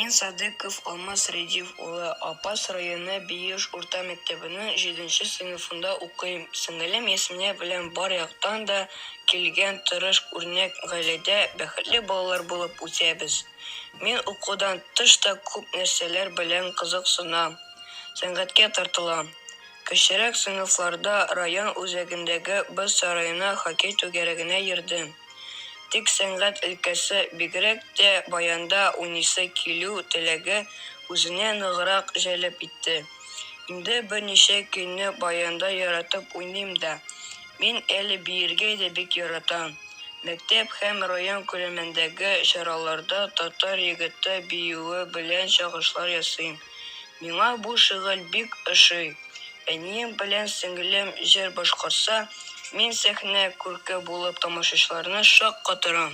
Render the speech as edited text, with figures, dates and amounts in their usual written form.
Мин Садыков Алмаз Рәдиф улы, Апас районы Биюш урта мәктәбенең җиденче сыйныфында укыйм. Сеңелем Ясминә белән бар яктан да килгән, тырыш, үрнәк гаиләдә бәхетле балалар булып үсәбез. Мин укудан тыш та күп нәрсәләр белән кызыксынам, сәнгатькә тартылам. Кечерәк сыйныфларда район үзәгендәге Боз сараена хоккей түгәрәгенә йөрдем. Тик сәнгать өлкәсе, бигрәк тә баянда уйныйсы килү теләге үзенә ныграк җәлеп итте. Инде берничә көйне баянда яратып уйныйм да. Мин әле биергә дә бик яратам. Мәктәп һәм район күләмендәге чараларда татар егете биюе белән чыгышлар ясыйм. Миңа бу шөгыль бик ошый. Әнием белән сеңлем җыр башкарса, мин сәхнә күрке булып тамашачыларны шаккатырам.